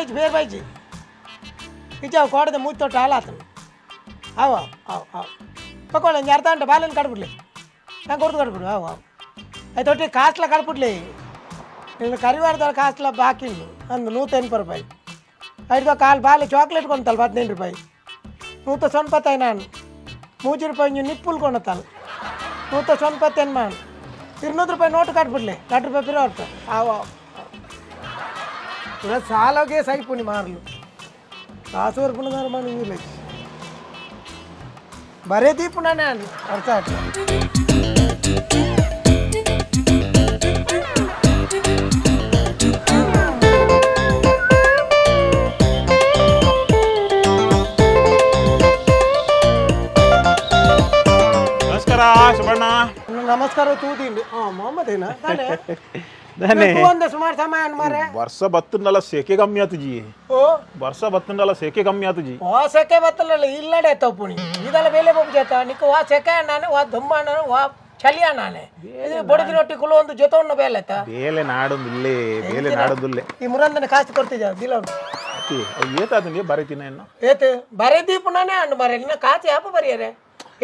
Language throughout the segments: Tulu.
ಬೈಜಿ ಬೇರೆ ಬೈಜಿ ಇಜ್ಜಾವು ಕೋಡದ ಮೂಜಿ ತೊಟ್ಟ ಹಾಲಾತನು. ಆವು ಆವು ಆವು ಪಕ್ಕೋಳ ಒಂಜಿ ಅರ್ಧ ಗಂಟೆ ಬಾಲೆನ್ ಕಡ್ಬಿಡ್ಲಿ, ನಾನು ಕೊಡ್ದು ಕಡ್ಬಿಡು. ಆವು ಆವು ಆಯ್ತು, ಒಟ್ಟಿಗೆ ಕಾಸ್ಲ ಕಡ್ಬಿಡ್ಲಿ. ಇನ್ನು ಕರಿವಾರದ ಕಾಸ್ಲ ಬಾಕಿ ಉಂಡು ಅಂದು 180 ರೂಪಾಯಿ. ಐದು ಕಾಲು ಬಾಲೆ ಚಾಕ್ಲೇಟ್ ಕೊಂತಲ್ಲ 18 ರೂಪಾಯಿ. 195 ನಾನು 3 ರೂಪಾಯಿ ಒಂಜಿ ನಿಪ್ಪುಲ್ ಕೊಂಡತ್ತಲ್ಲ 195 ಮಾನು. 200 ರೂಪಾಯಿ ನೋಟು ಕಟ್ಬಿಡ್ಲಿ, 2 ರೂಪಾಯಿ ಪಿರ ಹೊರ್ತು. ಆವು ಆವು ಪುರ ಸಾಲೋಗೆ ಸೈಪುನಿ ಮಾರ್ಲು ಕಾಸು ವರ್ಪುನ ಮನೆ ಇಲ್ಲ ಬರೇ ದೀಪುನಾನೆ ಅರ್ಥ ಆಯ್ತು. ನಮಸ್ಕಾರ ಸುಬಣ್ಣ. ನಮಸ್ಕಾರ ತೂದಿಂಡು. ಹಾಂ ಮೊಹಮ್ಮದೇನಾ ತಾನೇ? ದಾನೆ? ಒಂದು ಸುಮಾರು ಸಮಯ ಮಾರೆ. ವರ್ಷ ಬತ್ತಂಡಲ ಸೆಕೆ ಕಮ್ಮಿ ಆತುಜಿ. ಓ ವರ್ಷ ಬತ್ತಂಡಲ ಸೆಕೆ ಕಮ್ಮಿ ಆತುಜಿ. ವಾ ಸೆಕೆ ಬತ್ತಲ್ಲ ಇಲ್ಲಡೆ ತಪ್ಪುಣಿ ಇದೆಲ್ಲ ಬೇಲೆ ಬೊಬ್ಬು ಜೇತ ನಿಕ್ಕ. ವಾ ಸೆಕೆ ಅಣ್ಣಾನೆ, ವಾ ದೊಮ್ಮ ಅಣ್ಣಾನೆ, ವಾ ಚಳಿ ಅಣ್ಣಾನೆ. ಇದು ಬಡದಿನೊಟ್ಟಿ ಕುಲು ಒಂದು ಜೊತೆ ಉಣ್ಣ ಬೇಲೆ ಆಯ್ತಾ? ಬೇಲೆ ನಾಡೊಂದಿಲ್ಲೇ, ಬೇಲೆ ನಾಡೊಂದಿಲ್ಲೇ. ಈ ಮುರಂದನ ಕಾಸು ಕೊಡ್ತಿದ್ದ ದಿಲ. ಅತಿ ಅವು ಏತಾತಂಗೆ ಬರೀತಿನ ಇನ್ನು. ಏತು ಬರೇ ದೀಪುನಾನೆ ಅಣ್ಣ ಮರೆ, ನಿನ್ನ ಕಾಸು ಯಾಪ ಬರಿಯರೆ?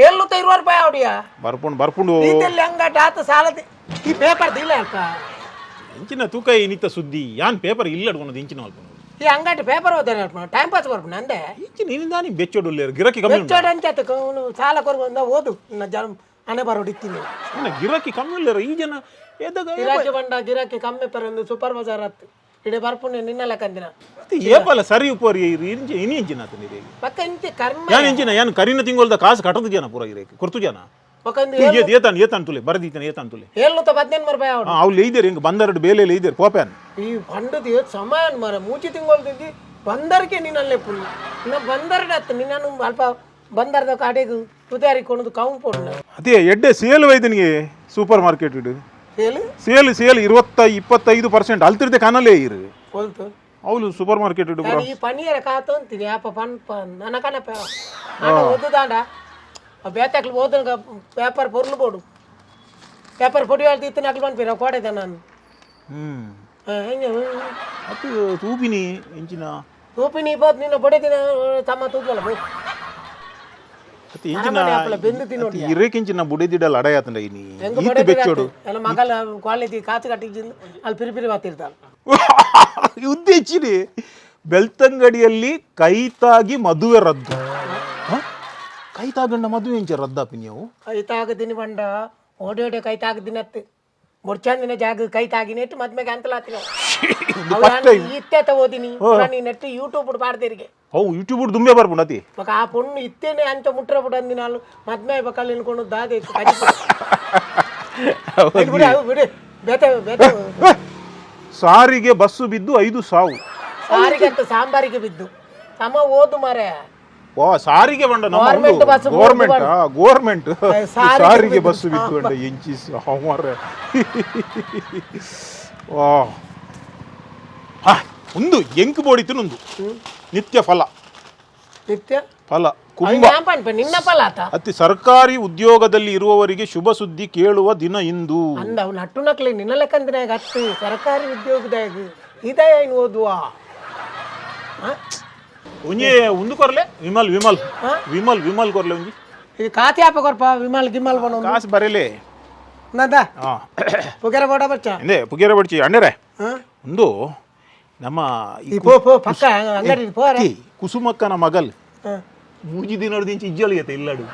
ಏಳ್ನೂತ 20 ರೂಪಾಯಿ ಅವಡಿಯ. ಬರ್ಪುಂಡು ಬರ್ಪುಂಡು. ಈತೆಲ್ಲಿ ಹಂಗಾಟ ಆತ ಸಾಲದಿ ಈ ಪೇಪರ್ ದಿಲ್ಲ ಅಲ್ಪ. ಇಂಚಿನ ತೂಕ ಇನ್ನಿತ್ತ ಸುದ್ದಿ ಯಾನ್ ಪೇಪರ್ ಇಲ್ಲ ಅಡ್ಕೊಳೋದು ಇಂಚಿನ ಅಲ್ಪ. ಈ ಅಂಗಾಟ ಪೇಪರ್ ಓದಾರೆ ಅಲ್ಪ, ಟೈಮ್ ಪಾಸ್ ಬರ್ಪುನ ಅಂದೆ. ಇಂಚಿನ ಇನ್ನಿಂದ ನೀ ಬೆಚ್ಚೋಡುಲ್ಲೇರು ಗಿರಕಿ ಕಮ್ಮಿ ಉಂಟು. ಬೆಚ್ಚೋಡು ಅಂಚಾತ ಅವನು ಸಾಲ ಕೊರ್ಬಂದ ಓದು ನನ್ನ ಜನ ಹಣೆ ಬರೋಡಿತ್ತೀನಿ. ಇನ್ನ ಗಿರಕಿ ಕಮ್ಮಿ ಇಲ್ಲೇರು ಈ ಜನ ಎದಾಗ. ಗಿರಾಕಿ ಬಂಡ ಗಿರಾಕಿ ಕಮ್ಮಿ ಪರಂದು ಸೂಪರ್ ಬಜಾರ್ ಹತ್ತು ಇಡೀ ಬರ್ಪುಣೆ ನಿನ್ನೆಲ್ಲ ಕಂದಿನ. ಏಪಲ್ಲ ಸರಿ ಉಪ್ಪರಿ ಇಂಚಿ ಇನಿ ಇಂಚಿನ ಆತ ನೀರಿಗೆ. ಪಕ್ಕ ಇಂಚಿ ಕರ್ಮ. ಯಾನ್ ಇಂಚಿನ ಯಾನ್ ಕರಿನ ತಿಂಗೊಳ್ದ ಕಾಸು ಕಟ್ಟದು ಜನ ಪೂರ ಗಿರಕಿ ಕೊರ್ತು ಜನ. ಪಕ್ಕಂದು. ಏತಾನ್ ಏತಾನ್ ತುಲೆ ಬರದೀತನ ಏತಾನ್ ತುಲೆ. 718 ರೂಪಾಯಿ ಅವಡು. ಅವ್ಲು ಎಯ್ದೇರು ಹಿಂಗೆ ಬಂದರಡು ಬೇಲೆ ಎಯ್ದೇರು ಪೋಪ್ಯಾನ್. ಈ ಬಂಡದ ಏತ್ ಸಮಯ ಮರ ಮೂಚಿ ತಿಂಗೊಳ್ದಿದ್ದಿ ಬಂದರ್ಕೆ ನೀನಲ್ಲೇ ಪುಲ್ ಇನ್ನ ಬಂದರ್ಡ ಹತ್ತು ನಿನ್ನನ್ನು ಅಲ್ಪ ಬಂದರ್ದ ಕಾಡೆಗು ತುದಾರಿ ಕೊಣದು ಕಾವು ಪೋಡ್ನ. ಅದೇ ಎಡ್ಡೆ ಸೇಲ್ ವೈದನಿಗೆ ಸೂಪರ್ ಮಾರ್ಕೆಟ್ ಇಡು. ಹೇಳು. ಸೇಲ್ ಸೇಲ್ 25% ಅಲ್ತಿರ್ದೆ ಕಾನಲೇ ಇರು. ಹೋಲ್ತು. ಅವಳು ಸೂಪರ್ ಮಾರ್ಕೆಟ್ ಇಡು. ನಾನು ಈ ಪನೀರ ಕಾತು ಅಂತೀನಿ ಅಪ್ಪ ಪನ್ ಪನ್ ನನ್ನ ಕಣಪ್ಪ ನಾನು ಓದುದಾಂಡ ಬೇತಾಕ್ಲು ಓದ ಪೇಪರ್ ಪೊರ್ಲು ಬೋಡು ಪೇಪರ್ ಪೊಡಿ ಹೇಳ್ತಿತ್ತು ನಕ್ಲು ಪನ್ಪಿರ ಕೋಡೆದ ನಾನು. ಹ್ಮ್. ಹೆಂಗೆ? ಅದು ತೂಪಿನಿ ಇಂಚಿನ. ತೂಪಿನಿ ಬೋದು ನಿನ್ನ ಬೊಡೆ ದಿನ ತಮ್ಮ ತೂಪಲ್ಲ ಬೋ. ಅತಿ ಇಂಚಿನ. ಅರಮನೆ ಅಪ್ಪಲ ಬೆಂದು ತಿನ್ನೋಡಿ. ಇರೇಕಿಂಚಿನ ಬುಡಿದಿಡಲ್ ಅಡಯಾತಂಡ ಇನಿ. ಹೆಂಗ? ಈತ ಬೆಚ್ಚೋಡು. ಎಲ್ಲ ಮಗಲ ಕಾಲೇಜ್ ಕಾಸು ಕಟ್ಟಿದ್ದು ಅಲ್ಲಿ ಪಿರಿ ಪಿರಿ ಮಾತಿರ್ತಾಳೆ. ಉದ್ದೇಚಿನಿ ಬೆಳ್ತಂಗಡಿಯಲ್ಲಿ ಕೈತಾಗಿ ಮದುವೆ ರದ್ದು. ಹ? ಕೈತಾಗಂಡ ಮದುವೆ ಇಂಚ ರದ್ದಾಪಿನಿ ಅವು. ಕೈ ತಾಗದಿನಿ ಬಂಡ ಓಡಿ ಓಡಿ ಕೈ ತಾಗದಿನತ್ತು ಬೊಡ್ಚಂದಿನ ಜಾಗ ಕೈ ತಾಗಿನೆಟ್ಟು ಮದ್ಮೆಗೆ ಅಂತಲಾತಿನ. ಇತ್ತೆ ಓದಿನಿ ನೀ ನೆಟ್ಟು ಯೂಟ್ಯೂಬ್ ಪಾಡ್ದಿರಿಗೆ. ಅವು ಯೂಟ್ಯೂಬ್ ದುಂಬೆ ಬರ್ಪುಂಡು ಅತಿ. ಬೊಕ ಆ ಪೊಣ್ಣು ಇತ್ತೇನೆ ಅಂತ ಮುಟ್ರ ಬಿಡು ಅಂದಿನಾಳು ಮದ್ಮೆ ಬಕಲ್ ಎನ್ಕೊಂಡು ದಾದೆ ಇತ್ತು ಕಜಿ ಬಿಡು. ಬಿಡು ಅವು ಬಿಡು ಬೇತೆ ಬೇತೆ. ಸಾರಿಗೆ ಬಸ್ಸು ಬಿದ್ದು 5 ಸಾವು. ಸಾರಿಗೆ ಅಂತ ಸಾಂಬಾರಿಗೆ ಬಿದ್ದು ತಮ್ಮ ಓದು ಮಾರೆ. ವಾ ಸಾರಿಗೆ ಬಂಡ Government bus ಬಿದ್ದು. ಗೌರ್ಮೆಂಟ್ ಗೌರ್ಮೆಂಟ್ ಸಾರಿಗೆ ಸಾರಿಗೆ ಬಿದ್ದು. ಬಸ್ಸು ಬಿದ್ದು ಅಂಡ ಎಂಚಿ ಮಾರ್ರೆ. ವಾ ಹಾ, ಒಂದು ಎಂಕ್ ಬೋಡಿತು ಒಂದು ನಿತ್ಯ ಫಲ. ನಿತ್ಯ ಫಲ ಕುಂಭ. ಪನ್ಪ ನಿನ್ನ ಫಲ ಆತ. ಅತಿ ಸರ್ಕಾರಿ ಉದ್ಯೋಗದಲ್ಲಿ ಇರುವವರಿಗೆ ಶುಭ ಸುದ್ದಿ ಕೇಳುವ ದಿನ ಇಂದು. ಅಂದ ಅವ್ನು ನಟ್ಟು ನಕ್ಲಿ ನಿನ್ನ ಲೆಕ್ಕಂದಿನ ಹತ್ತು ಸರ್ಕಾರಿ ಉದ್ಯೋಗದಾಗ ಇದೇ ಏನು ಓದುವ ಆ? ಒಂಜಿ ಒಂದು ಕೊರ್ಲೆ ವಿಮಲ್ ವಿಮಲ್. ಹಾ? ವಿಮಲ್ ವಿಮಲ್ ಕೊರ್ಲೆ ಒಂಜಿ. ಈ ಕಾತಿ ಆಪ ಕೊರ್ಪ ವಿಮಲ್ ಗಿಮಲ್ ಬಣ. ಕಾಸು ಬರೇಲೆ. ನಂದ. ಹಾ. ಪುಗೆರ ಬೋಡ ಬಚ್ಚ. ಎಂದೆ ಪುಗೇರ ಬಡ್ಚಿ ಅಣ್ಣರೇ. ಹಾ? ಒಂದು ನಮ್ಮ ಈ ಈ ಪೋ ಪೋ ಪಕ್ಕ ಅಂಗಡಿ ಪೋರೆ. ಅತಿ ಕುಸುಮಕ್ಕನ ಮಗಲ್. ಹಾ. ಮೂಜಿ ದಿನದ ಇಜ್ಜಲ್ ಗೇತ ಇಲ್ಲಡು.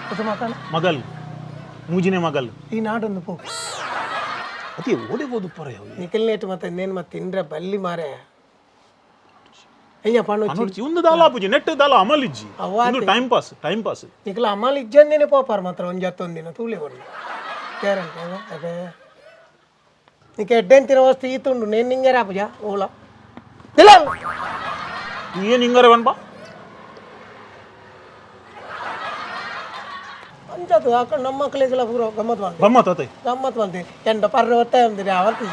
ಕುಸುಮಕ್ಕನ ಮಗಲ್ ಮೂಜಿನೆ ಮಗಲ್. ಈ ನಾಡೊಂದು ಪೋ. ಅತಿ ಓಡಿ ಹೋದು ಪರ. ನಿಖಲ್ ನೇಟ್ ಮತ್ತೆ ಇನ್ನೇನು ಮತ್ತೆ ತಿಂದ್ರೆ ಬಲ್ಲಿ ಮಾರೆ ಅಯ್ಯ ಪಣ್ಣು. ನೋಡ್ಚಿ ಒಂದು ದಾಲ ಆಪುಜಿ ನೆಟ್ ದಾಲ ಅಮಲ್ ಇಜ್ಜಿ. ಅವ್ವ. ಒಂದು time pass time pass. ನಿಖಲ Amal ಇಜ್ಜಂದೇನೆ ಪೋಪಾರ್ ಮಾತ್ರ ಒಂದು ಜತ್ತೊಂದಿನ ತೂಲೆ ಕೊಡ್ಲಿ ಕೇರಂತೆ ಅದೇ ನಿಕ್ಕೆ ಎಡ್ಡೆನ್ ತಿನ್ನೋ ವಸ್ತು ಈತುಂಡು ನೇನು ನಿಂಗೆ ರಾಪುಜ ಓಲ ಇಲ್ಲ. ಏನು ಹಿಂಗಾರೆ ಬನ್ಪಾ. ಅಂಚದು ಹಾಕೊಂಡು ನಮ್ಮ ಮಕ್ಕಳಿಗೆಲ್ಲ ಪೂರ ಗಮ್ಮತ್ ಮಾಡ್ತೀವಿ. ಗಮ್ಮತ್ ಅತೆ. ಗಮ್ಮತ್ ಮಾಡ್ತೀವಿ ಎಂಡ ಪರ್ರ ಒತ್ತಾಯ ಅಂದಿರಿ ಆವರ್ತಿ.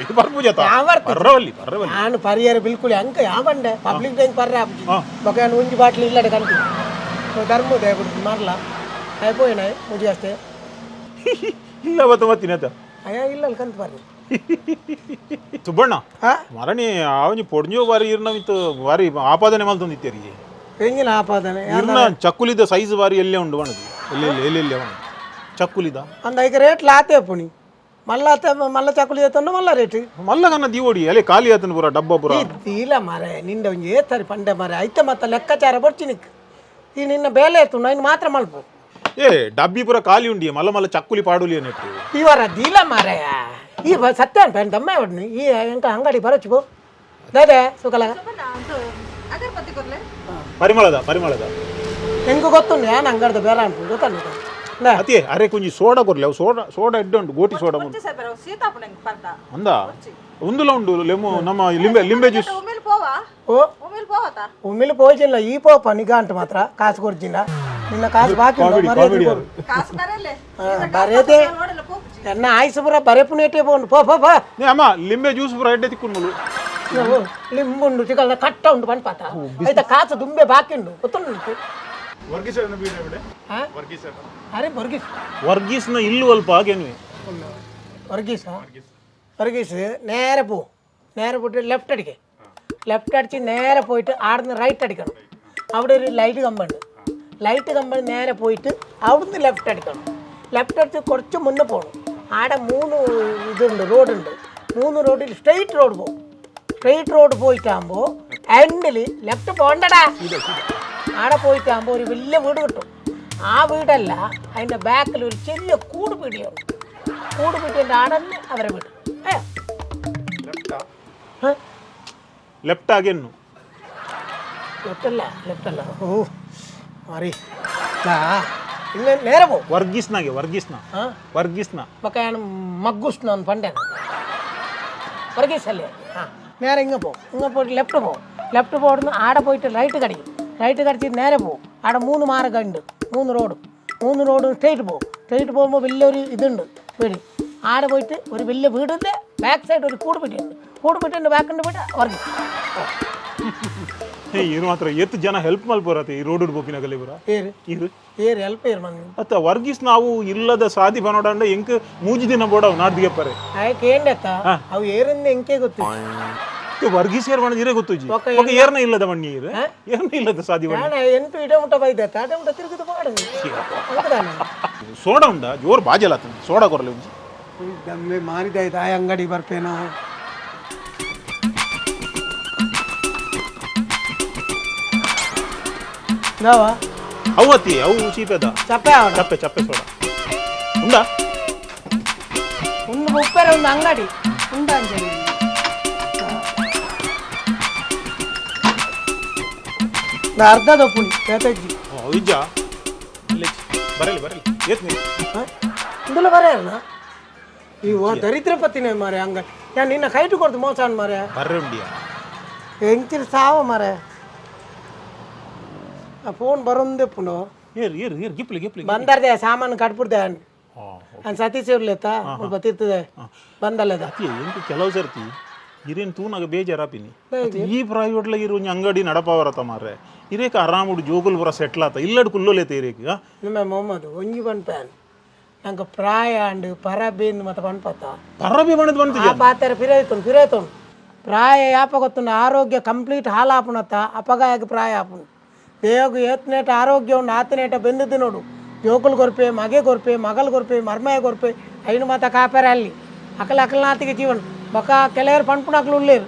ಇದು ಬರ್ಪುಜ. ಯಾವರ್ತಿ? ಪರ್ರವಲ್ಲಿ ಪರ್ರವಲ್ಲಿ. ನಾನು ಪರಿಹಾರ ಬಿಲ್ಕುಲ್ ಅಂಕ ಯಾವಂಡೆ ಪಬ್ಲಿಕ್ ಬ್ಯಾಂಕ್ ಪರ್ರೆ ಆಪುಜಿ. ಹಾ. ಬೊಕ ಯಾನ್ ಒಂಜಿ ಬಾಟ್ಲಿ ಇಲ್ಲಡೆ ಕಂತಿ ಧರ್ಮದ ಬಿಡ್ತು ಮಾರ್ಲ ಆಯ್ ಪೋಯಿನ ಮುಜಿ ಅಷ್ಟೇ. ಇಲ್ಲ ಬತ್ತ ಮತ್ತಿನ ಅಯ್ಯ ಇಲ್ಲ ಅಲ್ಲಿ ಕಂತು ಬರ್ರಿ. ಸುಬ್ಬಣ್ಣ ಹಾ ಮರಣಿ ಆವನಿ ಪೊಡ್ಂಜೋ ಬಾರಿ ಇರ್ನ ಇತ್ತು ಬಾರಿ ಆಪಾದನೆ ಮಲ್ತೊಂದು ಇತ್ತೇರಿಗೆ. ಎಂಜಿನ ಆಪಾದನೆ? ಇರ್ನ ಚಕ್ಕುಲಿದ ಸೈಜ್ ಬಾರಿ ಎಲ್ಲೇ ಉಂಡು ಬಣದು, ಎಲ್ಲೆಲ್ಲಿ ಎಲ್ಲೆಲ್ಲಿ ಅವನು ಚಕ್ಕುಲಿದ. ಅಂದ ಈಗ ರೇಟ್ ಲಾತೆ ಪುಣಿ ಮಲ್ಲ ಮಲ್ಲ ಚಕ್ಕುಲಿ ಎತ್ತೊಂಡು ಮಲ್ಲ ರೇಟ್. ಮಲ್ಲಗನ್ನ ದೀವೋಡಿ ಅಲ್ಲೇ ಖಾಲಿ ಆತನ ಪೂರ ಡಬ್ಬ ಪೂರ. ಇಲ್ಲ ಮಾರೆ, ನಿಂದ ಒಂಜಿ ಏತರಿ ಪಂಡೆ ಮಾರೆ, ಐತ ಮತ್ತ ಲೆಕ್ಕಾಚಾರ ಬೊಡ್ಚಿನಿಕ್ ಈ ನಿನ್ನ ಬೇಲೆ ಎತ್ತು ನಾನು ಮಾತ್ರ ಮಲ್ಪು. ಏ ಡಬ್ಬಿ ಪೂರ ಖಾಲಿ ಉಂಡಿ, ಮಲ್ಲ ಮಲ್ಲ ಚಕ್ಕುಲಿ ಪಾಡುಲಿ ಅನ್ನಿಟ್ಟು. ಇವರ ದೀಲ ಮಾರಾಯ, ಈ ಸತ್ಯ ಅನ್ಪ ದಮ್ಮ ಹೊಡ್ನಿ ಈ ಎಂಕ ಅಂಗಡಿ ಬರೋಚು ಬೋ ದಾದೆ ಸುಕಲ. ಅಗರಬತ್ತಿ ಕೊರ್ಲೆ. ಪರಿಮಳದ ಪರಿಮಳದ. ಎಂಕ ಗೊತ್ತುಂಡು ಏನ್ ಅಂಗಡ್ದ ಬೇರೆ ಅನ್ಪು ಗೊತ್ತಲ್ಲ. ಅತಿ ಅರೆ ಕುಂಜಿ ಸೋಡಾ ಕೊರ್ಲೆ, ಅವು ಸೋಡಾ ಸೋಡಾ ಎಡ್ಡೆ ಉಂಟು, ಗೋಟಿ ಸೋಡಾ ಉಂಟು. ಸೀತಾಪುಣ ಪರ್ದ. ಅಂದ ಉಂದುಲ ಉಂಡು ಲೆಮು ನಮ್ಮ ಲಿಂಬೆ ಲಿಂಬೆ ಜ್ಯೂಸ್. ಉಮೇಲ್ ಪೋವಾ? ಓ. ಉಮೇಲ್ ಪೋವತಾ? ಉಮ್ಮಿಲಿ ಪೋಜಿಲ್ಲ, ಈ ಪೋಪ ನಿಗಾಂಟು ಮಾತ್ರ ಕಾಸು ಕೊಡ್ಜಿಲ್ಲ, ನಿನ್ನ ಕಾಸು ಬಾಕಿ ಉಂಟು, ಕಾಮಿಡಿ ಮರ್ಯಾದೆ ಕಾಮಿಡಿ ಕೊಡು. ಕಾಸು ಬರಲ್ಲೇ. ಬರೇದೆ. ನೋಡಲ್ಲ ಪೋಪುಜಿ. ಎನ್ನ ಆಯ್ಸು ಪೂರ ಬರೆಪುನೇಟೆ ಪೋಂಡು, ಪೋ ಪೋ ಪೋ. ನೇ ಅಮ್ಮ, ಲಿಂಬೆ ಜ್ಯೂಸ್ ಪೂರ ಎಡ್ಡೆ ತಿಕ್ಕೊಂಡು. ಲಿಂಬುಂಡು ಚಿಕಲ್ದ ಕಟ್ಟ ಉಂಡು ಪನ್ಪಾತ ಆಯ್ತಾ, ಕಾಸು ದುಂಬೆ ಬಾಕಿ ಉಂಡು ಗೊತ್ತುಂಡು ನಿಂಕು. ಹಾ? ಅರೆ ಬರ್ಗೀಸ್. ವರ್ಗೀಸ್ನ ಇಲ್ಲು ಅಲ್ಪ ಹಾಗೇನು. വർഗീസ് വർഗീസ് നേരെ പോവും, നേരെ പോയിട്ട് ലെഫ്റ്റ് അടിക്കുക, ലെഫ്റ്റ് അടിച്ച് നേരെ പോയിട്ട് ആടുന്ന് റൈറ്റ് അടിക്കണം. അവിടെ ഒരു ലൈറ്റ് കമ്പുണ്ട്, ലൈറ്റ് കമ്പ് നേരെ പോയിട്ട് അവിടുന്ന് ലെഫ്റ്റ് അടിക്കണം. ലെഫ്റ്റ് അടിച്ച് കുറച്ച് മുന്നേ പോകണം. ആടെ മൂന്ന് ഇതുണ്ട്, റോഡുണ്ട്. മൂന്ന് റോഡിൽ സ്ട്രെയിറ്റ് റോഡ് പോകും. സ്ട്രെയിറ്റ് റോഡ് പോയിട്ടാകുമ്പോൾ എൻഡിൽ ലെഫ്റ്റ് പോകണ്ടടാ. ആടെ പോയിട്ടാകുമ്പോൾ ഒരു വലിയ വീട് കിട്ടും. ആ വീടല്ല, അതിൻ്റെ ബാക്കിൽ ഒരു ചെറിയ കൂട് പീടിയുണ്ട്. കൂട് പീടിയൻ്റെ ആടന്നെ അവരെ വീട്. ഏ ഏ? ಲೆಫ್ಟ್ ಆಗೇನು? ലെഫ്റ്റ് അല്ല, ലെഫ്റ്റ് അല്ല. ഓ മാറി ഇന്ന് നേരെ പോകും. ವರ್ಗೀಸ್ನಾಗೆ ವರ್ಗೀಸ್ನ. ആ ವರ್ಗೀಸ್ನ. മക്കയാണ് മഗ്ഗുസ് എന്ന് പണ്ടേ വർഗീസ് അല്ലേ? ആ നേരെ ഇങ്ങ് പോകും, ഇങ്ങ് പോയിട്ട് ലെഫ്റ്റ് പോകും. ലെഫ്റ്റ് പോകുന്ന ആടെ പോയിട്ട് റൈറ്റ് കടിക്കും. റൈറ്റ് കടിച്ചിട്ട് നേരെ പോകും. ആടെ മൂന്ന് മാർഗ്ഗം ഉണ്ട്, മൂന്ന് റോഡും, മൂന്ന് റോഡും സ്ട്രെയിറ്റ് പോകും. സ്ട്രെയിറ്റ് പോകുമ്പോൾ വലിയൊരു ഇതുണ്ട് വീട്. ആടെ പോയിട്ട് ഒരു വലിയ വീടിൻ്റെ ബാക്ക് സൈഡ് ഒരു കൂടുപെട്ടിയുണ്ട്. കൂടുപെട്ടിൻ്റെ ബാക്കിൻ്റെ വീട് വർഗീസ്. ഓ. ಇರು ಮಾತ್ರ ಎತ್ತು ಜನ ಹೆಲ್ಪ್ ಮಲ್ಪೋರತ್ತೆ ಈ ರೋಡ್ ಪೋಪಿನಗಲ್ಲಿ ಪೂರ. ഏര്? ಇರು. ഏര് ഹെൽപ്പ് ചെയ്യണം. ಅತ್ತ ವರ್ಗೀಸ್ ನಾವು ಇಲ್ಲದ ಸಾದಿ ಬನೋಡಂಡ ಎಂಕ್ ಮೂಜಿ ದಿನ ಬೋಡವು ನಾಡ್ದಿಗೆ ಪರೆ. അയക്ക് ಏಂಡೆತ್ತ ಅವು ಏರಿಂದ ಎಂಕೆ ಗೊತ್ತು. ವರ್ಗೀಸ್ ಏರ್ ಬಣ್ಣ ಇರೇ ಗೊತ್ತುಜಿ. ಒಕ್ಕ. ಒಕ್ಕ ಏರ್ನ ಇಲ್ಲದ ಮಣ್ಣಿ ಇರು, ಏರ್ನ ಇಲ್ಲದ ಸಾದಿ ಬಣ್ಣ. ഞാൻ ಎಂಟು ಇಡ ಮುಟ್ಟ ಬೈದೆ ಅಡ ಮುಟ್ಟ ತಿರುಗುದು ಪಾಡು ಅಂಕದಾನೆ. ಸೋಡಾ ಉಂಡ ಜೋರ್ ಬಾಜಲ್ ಆತನ, ಸೋಡಾ ಕೊರಲೆ ಒಂಜಿ. ದಮ್ಮೆ ಮಾರಿದಾಯ್ತು ಆ ಅಂಗಡಿ ಬರ್ಪೇನೋ. ನಾವ ಅವು ಅತಿ ಅವು ಚೀಪೆದ. ಚಪ್ಪೆ ಅವನ. ಚಪ್ಪೆ ಚಪ್ಪೆ ಸೋಡಾ ಉಂಡಾ? ಒಂದು ಉಪ್ಪೆರೆ ಒಂದು ಅಂಗಡಿ ಉಂಡ ಅಂಜಲಿ. ಅರ್ಧ ದಪ್ಪುಣಿ ಪೇತಜ್ಜಿ. ಓ ಇಜ್ಜಾ ಇಲ್ಲಿ ಬರಲಿ ಬರಲಿ ಏತ್ ನೀರು. ಇಂದುಲ ಬರೆಯಲ್ಲ ಈ ಓ ದರಿದ್ರ ಪತ್ತಿನೇ ಮಾರೆ ಅಂಗಡಿ. ഞാൻ ನಿನ್ನ ಕೈಟು ಕೊಡ್ತು ಮೋಸ ಮಾರೆ. ಬರ್ರೆ ಉಂಡಿಯಾ? ಎಂಚಿನ ಸಾವ ಮಾರೆ, ಆ ಫೋನ್ ಬರೋಂದೆ ಪುನೋ. ಏರ್ ಏರ್ ಏರ್ ಗಿಪ್ಲಿ ಗಿಪ್ಲಿ. ಬಂದಾರ್ದೆ ಸಾಮಾನು ಕಟ್ಬಿಡ್ದೆ. ನಾನು ಸತೀಶ್ ಇರ್ಲೇತ ಸ್ವಲ್ಪ ತಿರ್ತದೆ ಬಂದಲ್ಲದ. ಅತಿ ಎಂಕ್ ಕೆಲವು ಸರ್ತಿ ಇರೇನು ತೂನಾಗ ಬೇಜಾರಾಪಿನಿ. ಈ ಪ್ರೈವೇಟ್ಲ ಇರು ಒಂಜಿ ಅಂಗಡಿ ನಡಪವರತ ಮಾರ್ರೆ, ಇರೇಕ ಆರಾముಡು ಜೋಗುಲ್ ಪೂರ ಸೆಟ್ಲ್ ಆತ ಇಲ್ಲಡ್ ಕುಲ್ಲೋಲೇತ ಇರೇಕ. ನಿಮ್ಮ ಮೊಹಮ್ಮದ್ ಒಂಜಿ ಪನ್ಪೇನ್ ನಂಗೆ ಪ್ರಾಯ ಅಂಡ್ ಪರಬೇಂದು ಮತ್ತೆ ಪನ್ಪತ್ತ. ಪರಬಿ ಬಣದ್ ಬಂತು. ಆ ಪಾತ್ರ ಫಿರೈತುಂಡು ಫಿರೈತುಂಡು. ಪ್ರಾಯ ಯಾಪ ಗೊತ್ತುಂಡು? ಆರೋಗ್ಯ ಕಂಪ್ಲೀಟ್ ಹಾಲಾಪುಣತ್ತ ಅಪಗಾಯಕ್ಕೆ ಪ್ರಾಯ ಆಪುಂಡು. ದೇಹకు ಏತ್ನೇಟ ಆರೋಗ್ಯ ಉಂಡು ಆತನೇಟ ಬೆಂದದ್ದು ನೋಡು. ಜೋಕುలు ಕೊರ್ಪೆ, ಮಗೆ ಕೊರ್ಪೆ, ಮಗలు ಕೊರ್ಪೆ, ಮರ್ಮಯ ಕೊರ್ಪೆ, ಐನು ಮಾತ ಕಾಪೇರ ಅಲ್ಲಿ ಅಕಲ ಅಕಲನಾತಿಗೆ ಜೀವನ. ಬೊಕ ಕೆಲವರು ಪನ್ಪುನಕ್ಲು ಉಳ್ಳೇರು,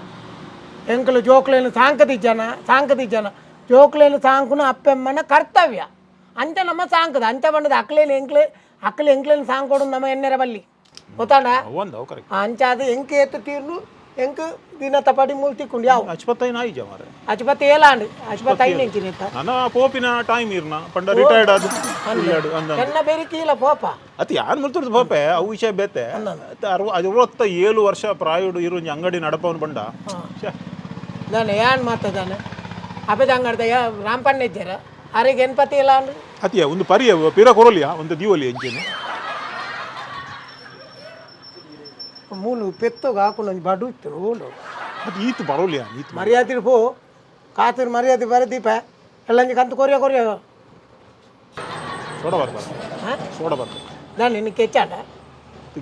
ಎಂಕಲು ಜೋಕುಲೇನು ಸಾಂಕದಿಜ್ಜನ ಸಾಂಕದಿಜ್ಜನ. ಜೋಕುಲೇನು ಸಾಂಕುನ ಅಪ್ಪೆಮ್ಮನ ಕರ್ತವ್ಯ ಅಂಚ ನಮ್ಮ ಸಾಂಕದ ಅಂಚ ಬಂಡದ ಅಕ್ಲೇನು ಎಂಕ್ಲೆ ಅಕ್ಕಲು ಎಂಕ್ಲೇನು ಸಾಂಕೋಡು ನಮ್ಮ ಎನ್ನೆರ ಬಲ್ಲಿ ಗೊತ್ತಾಂಡ. ಅವಂದ ಅವು ಕರೆಕ್ಟ್. ಅಂಚಾದ ಎಂಕ್ ಏತ್ ತೀರ್ನು ಎಂಕ್ ದಿನ ತಪಾಡಿ ಮೂಲು ತಿಕ್ಕೊಂಡು ಯಾವ. ಅಚ್ಪತ್ತೈನ ಆಯಿಜ ಮಾರ್ರೆ. ಅಚ್ಪತ್ತಿ ಏಲಾಂಡ್ ಅಚ್ಪತ್ತಿ ಐದು ಎಂಚಿನ. ನನ ಪೋಪಿನ ಟೈಮ್ ಇರ್ನ ಪಂಡ ರಿಟೈರ್ಡ್ ಆದ್ ಇಲ್ಲಡ್ ಅಂದ. ಎನ್ನ ಬೆರಿಕೀಲ ಪೋಪ. ಅತಿ ಯಾನ್ ಮುಲ್ತುರ್ದು ಪೋಪೆ, ಅವು ವಿಷಯ ಬೇತೆ. 67 ವರ್ಷ ಪ್ರಾಯೋಡು ಇರು ಒಂಜಿ ಅಂಗಡಿ ನಡಪವನು ಬಂಡ ಶ್ಯೆ. ದಾನೆ ಯಾನ್ ಮಾತದಾನೆ ಅಪೆದ ಅಂಗಡ್ದ ರಾಂಪಣ್ಣ ಇದ್ದಾರ ಅರೆಗೆ ಎನ್ಪತಿ ಇಲ್ಲ ಅಂದ್ರೆ. ಅತಿಯ ಒಂದು ಪರಿಯ ಪಿರ ಕೊರಲಿಯಾ ಒಂದು ದೀವಲಿ ಎಂಚೇನೆ. ಮೂಲು ಪೆತ್ತೋಗ ಹಾಕೊಂಡು ಒಂಜಿ ಬಡು ಇತ್ತು ಓಲು. ಅದು ಈತ್ ಬರೋಲಿಯಾ ಈತ್. ಮರ್ಯಾದೆ ಪೋ ಕಾತಿರ್ ಮರ್ಯಾದೆ ಬರ ದೀಪ ಎಲ್ಲಂಜಿ ಕಂತು ಕೊರಿಯ ಕೊರಿಯ. ಸೋಡಾ ಬರ್ಬಾರ. ಹಾಂ. ಸೋಡಾ ಬರ್ಬಾರ. ನಾನು ನಿನ್ನ ಕೆಚ್ಚಾಟ.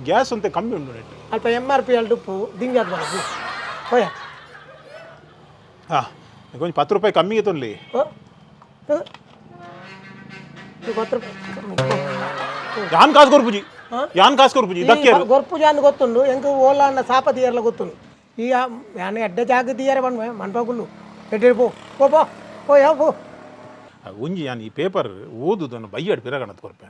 ಗ್ಯಾಸ್ ಅಂತ ಕಮ್ಮಿ ಉಂಟು ನೆಟ್. ಅಲ್ಪ ಎಮ್ ಆರ್ ಪಿ ಅಲ್ಲಿ ಉಪ್ಪು ದಿಂಜಾದ್ ಬರದು ಹೋಯ. ಹಾ, ಕೊಂಚ 10 ರೂಪಾಯಿ ಕಮ್ಮಿಗೆ ತೊನ್ಲಿ. ಓ 10 ರೂಪಾಯಿ ಕಮ್ಮಿ. ಓ. ಯಾನ್ ಕಾಸು ಕೊರ್ಪುಜಿ. ಹಾ? ಯಾನ್ ಕಾಸು ಕೊರ್ಪುಜಿ ದಕ್ಕಿಯರು. ಗೊರ್ಪು ಜಾನ್ ಗೊತ್ತುಂಡು ಎಂಕ್ ಓಲ ಅಣ್ಣ ಸಾಪ తీಯರ್ಲ ಗೊತ್ತುಂಡು. ಈ ಯಾನ್ ಎಡ್ಡೆ ಜಾಗ తీಯರೆ ಪನ್ಪೆ ಮನ್ಪಗುಲ್ಲು ಎಡ್ಡೆ. ಪೋ ಪೋ ಪೋ ಪೋ, ಯಾವ ಪೋ. ಒಂಜಿ ಯಾನ್ ಈ ಪೇಪರ್ ಓದುದನ್ನು ಬೈಯಾಡ್ ಪಿರಗಣತ್ ಕೊರ್ಪೆ.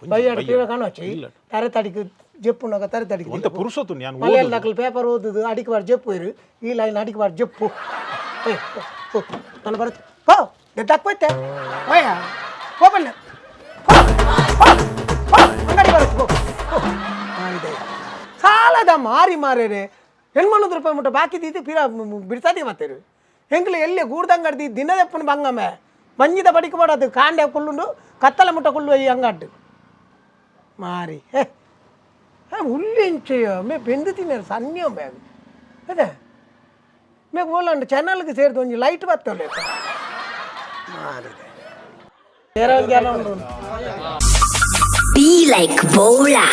ಬೈಯಾಡು ಪೀರ ಕಾಣೋಚಿ. ಇಲ್ಲ. ತರೆ ತಡಿക്ക് ಜೆಪ್ಪುನಾಗ ತರೆ ತಡಿக்கு. ಒಂತೆ ಪುರುಷೊತ್ತು ಯಾನ್. ಮಲಯಾಳ ದಕ್ಕಲು ಪೇಪರ್ ಓದುದು ಅಡಿಕೆ ಬಾರ್ ಜೆಪ್ಪು ಇರು. ಈ ಲೈನ್ ಅಡಿಕೆ ಬಾರ್ ಜೆಪ್ಪು. ಓಯ್, ಪೋ, ಪೋ ನನ್ನ ಬರುತ್ತೆ ಪೋ ದಕ್ಕೋಯ್ತೆ. ಓಯ ಹೋಗಲ್ಲ, ಪೋ ಪೋ ಪೋ, ಅಂಗಡಿ ಬರುತ್ತೆ ಪೋ ಪೋ. ಇದೆ ಸಾಲದ ಮಾರಿ ಮಾರೇರೆ 800 ರೂಪಾಯಿ ಮುಟ್ಟ ಬಾಕಿ ದೀತಿ ಪಿರ ಬಿಡ್ಸಾದಿ ಮತ್ತೆ ಎಂಕ್ಲು ಎಲ್ಲಿ ಗೂಡ್ದಂಗಡ್ದಿ ದಿನದೆಪ್ಪನ ಬಂಗಮ್ಮೆ ಮಂಜಿದ ಬಡಿಕೆ ಅದು ಕಾಂಡೆ ಕುಳ್ಳುಂಡು ಕತ್ತಲ ಮುಟ್ಟ ಕುಳ್ಳು ಈ ಅಂಗಡ್ಡು ಮಾರಿ. ಹೇ ಉಳ್ಳಿಂಚೆಯ ಮೇ ಬೆಂದು ತಿನ್ನೇರು ಸಣ್ಣ ಬ್ಯಾಗ್ ಅದೇ ಮೇಗ್ ಓಲಂಡು ಚಾನಲ್ಗೆ ಸೇರಿದ ಒಂಜಿ ಲೈಟ್ ಬತ್ತಲ್ಲ ಮಾರಿದೆ. Be like Bola.